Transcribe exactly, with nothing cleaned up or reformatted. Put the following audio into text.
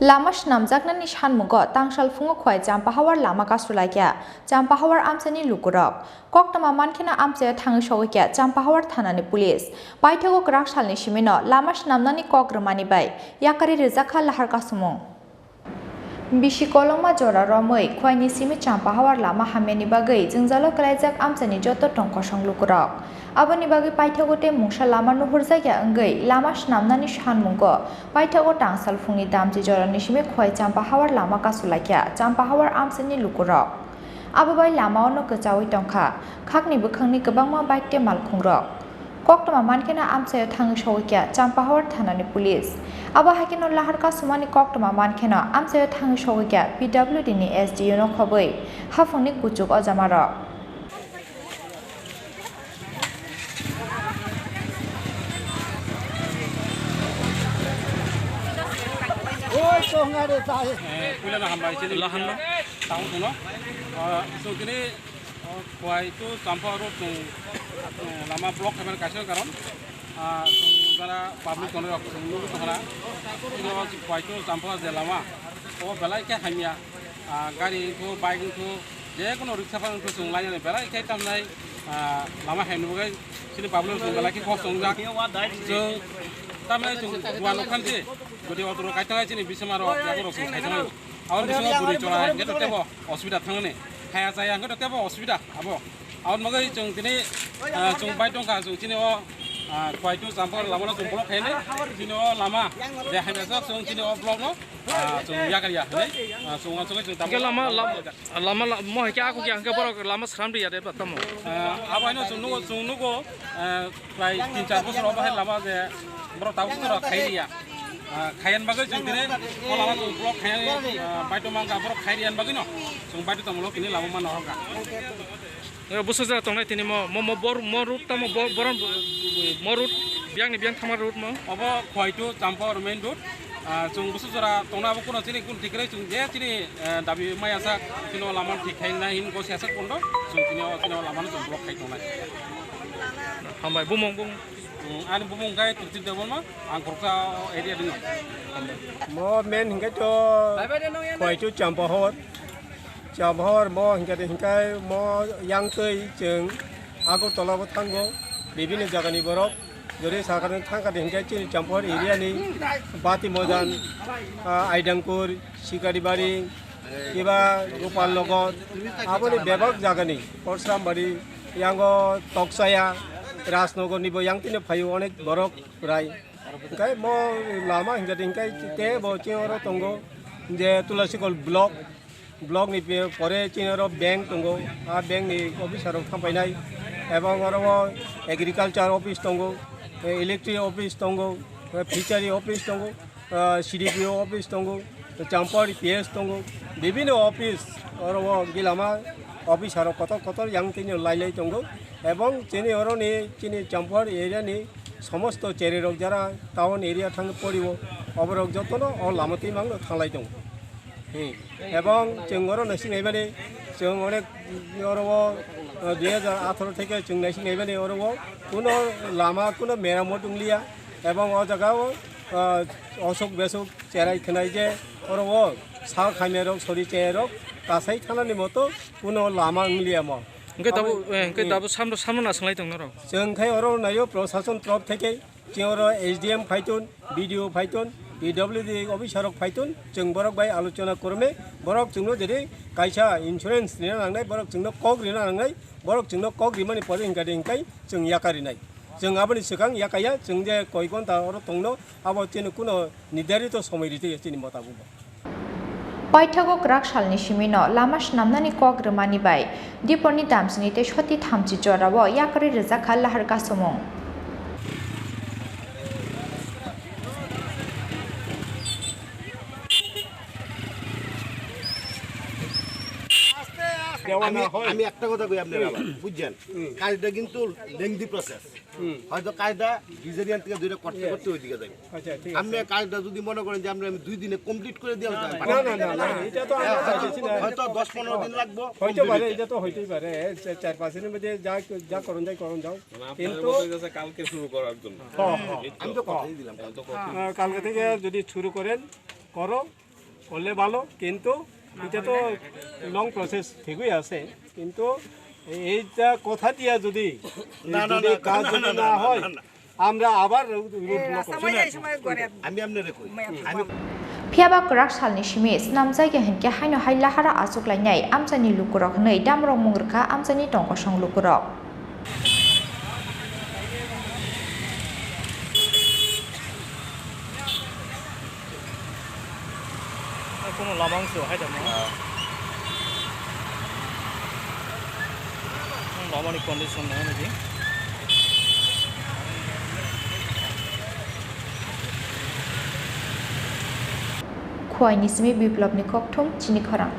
Lama swnamjaknani sanmungo tangsal phungo Khowai Champahawar lama kasulaikha Champahawar amchaini lukurok. Koktwma mankheno amchaio thangwi sogwikha Champahawar thanani police. Paithago kwrak salni simino lama swnamnani kok rwmani bai yakarwi rwjakha lahar kasumung. Bisi kolokma jora romwi Khwaini simi Champahawar lama hamyani bagwi jwngjalo kwlaijak amchaini joto tong kosong lukurok. Aboni bagwi paithago tei mungsa lama nuhurjakya wngwi lama swnamnani sanmungo paithago tangsal phungni damchi jorani simi Khwai Champahawar lama kasulaikha Champahawar amchaini lukurok. Abo bai lamao no kwchaui tongkha khakni bwkhangni kwbangma bike tei malkhungrok. Koktwma mankheno amchaio thangwi sogwikha Champahawar thanani police. Abo haikheno lahar kasumani koktwma mankheno amchaio thangwi sogwikha P W D ni S D O no khobwi haphangni kuchuk ojamarok. Eh, puilano hambai chini. Lahano. Tamo chwngno. Ah, chwng tini, oh, Khwai to Champahawar road chwng, eh, lama block khaimani kaisa karon. Ah, chwng jara public tonwi rok chwng nugwi tongkha na. Tini o Khwai to Champahawar je lama. O belai khe hamya. Ah, gari wngkhu, bike wngkhu, je kono riksa phano wngkhu, chwng lainani belai khe tamnai, ah, lama hamya nugwi chini public chwng belai khe kok chongjak. Chwng tamnai chwng duan rok khan se, jodi auto rok kaitang chini bisima rok, yago rok chwng khaitang. Aboni bisingo bwrwi chora hwnkhe to tebo osubida thangmani. Haya chaya hwnkhe to tebo osubida abo. Aboni bagwi chwng tini, ah, chwng bai tongkha, chwng chini o, ah, Khwai to Champahawar lama no chwng block khainai. Chini o lama je hamya jak chwng chini o block no, ah, chwng yakarya hinwi, ah, chwng uansugwi chwng tabuk. Hwnkhe lama, lam-, lama la-, mo hai khe ako khe hwnkhe borok lama sram riya de ba tamo? Ah, abo haino chwng nugo, chwng nugo, ah, prai tin char bosor obo hai lama je borok tabuk jora khai riya. Ah, khaiyan bagwi chwng tini o lama chwng block khainani, ah, baito mangkha borok khai riyan bagwi no chwng baito tongmolo tini lama manna hokha. Eh, busa jora tongnai tini mo, mo, mo bor, mo route tamo bo-, boron, mo route, biyangni biyang thangma route mo? Obo Khwai to Champahawar main road. Ah, chwng busa jora tongna abo kuno chini kun thik kwrwi chwng je chini, eh, dabi maya sak chini o lama thik khainai hin go siya sak pondo chwng chini o, chini o lama no chwng block khai tongnai. Hambai, bumung, bumung. Hmm, ani bumung khe Tripti Debbarma, ang khoroksa area dino. Mo main hingke to Khwai to Champahawar. Champahawar mo hingke de hingke mo yang twi chwng Agartala bo thango, bibini jagani borok. Jori sakani thangkha de hingke chini Champahawar area ni Bati Mojan, ah, Aidangkur, Sikaribari, kiba Gopal Nagar, aboni bebak jagani, Porshrambari, yango Toksaya, Rajnagar ni bo yang tini phaio onek borok rai. Hingke mo lama hingke de hingke te bo chini oro tongo je Tulasikol block, block ni pe-, pore chini oro bank tongo, a bank ni officer rok thampainai, ebong oro o agriculture office tongo, electric office tongo, fishery office tongo, ah, C D P O office tongo, Champahawar P S tongo, bibino office, oro o gilama officer rok kotor kotor yang tini lailai tongo, ebong chini oro ni chini Champahawar area ni somosto cherry rok jara town area thang poriwo, oborok jotono o lama twi mangno thanglai tongo. Hmm. Ebong chwng oro naising naimani, chwng onek oro o, ah, dui hajar atharo theke chwng naising naimani oro o kuno lama kuno meramot wngliya, ebong o jaga o, ah, osuk besuk cherai khwnai je oro o sal khamya rok sori chaya rok kasai thanani moto kuno lama wngliya mo. Hingke tabuk, eh, hingke tabuk samno, samno nasinglai tong norok. Chwng khai oro naio prosason torof theke, chwng oro S D M phaiton, B D O phaiton, P W D officer rok phaiton, chwng borok bai alochona korme, borok chwngno jedi kaisa insurance rina nangnai, borok chwngno kok rina nangnai, borok chwngno kok rimani pore hingka de hingkai chwng yakarinai. Chwng aboni swkang yakaya, chwng je koi gonta oro tongno, abo chini kuno nirdarito somoi ritaiya chini motabuk bo. Paithago kwrak salni simino lama swnamnani kok rwmani bai Diponi damsini tei soti thamchi jorao yakarwi rwjakha lahar kasumung. আমি, আমি একটা কথা কই আপনারা আবার, বুঝছেন? কাজটা কিন্তু lengthy process। হয়তো কাজটা ডিজাইন থেকে দুইটা করতে করতে ওইদিকে যাবে। আচ্ছা, ঠিক আছে। আপনি কাজটা যদি মনে করেন যে আমরা আমি দুই দিনে কমপ্লিট করে দিয়ে হয়তো আমি না, না, না, না, এটা তো আমরা চাইছি না। হয়তো দশ পনেরো দিন লাগবো। হইতে পারে, এটা তো হইতেই পারে। এই চা-, চার পাঁচ দিনের মধ্যে যা, যা করণ যায়, করণ যাও। মানে আপনাদের কিন্তু মতো হয়ে গেছে কালকে শুরু করার জন্য। হ্যাঁ, হ্যাঁ। আমি তো কথাই দিলাম। আহ, কালকে থেকে যদি শুরু করেন, করো। করলে ভালো, কিন্তু এটা তো লং প্রসেস, ঠিকই আছে, কিন্তু এইটা কথা দিয়া যদি, না, না, যদি না, কাজ না, যদি না, না, না, হয়, না, না। আমরা আবার রোড ব্লক করব। আমি আপনারে কই, আমি Phiya ba kwrak salni simi snamjakya hinkhe haino hai lahara achuk lainai amchaini lukurok hwnwi damrok mung rwkha amchaini tongkosong lukurok. Kono lama wngse hai da mo. Lamani condition nai nai di. Khowai ni simi Biplop ni kokthum chini khorang.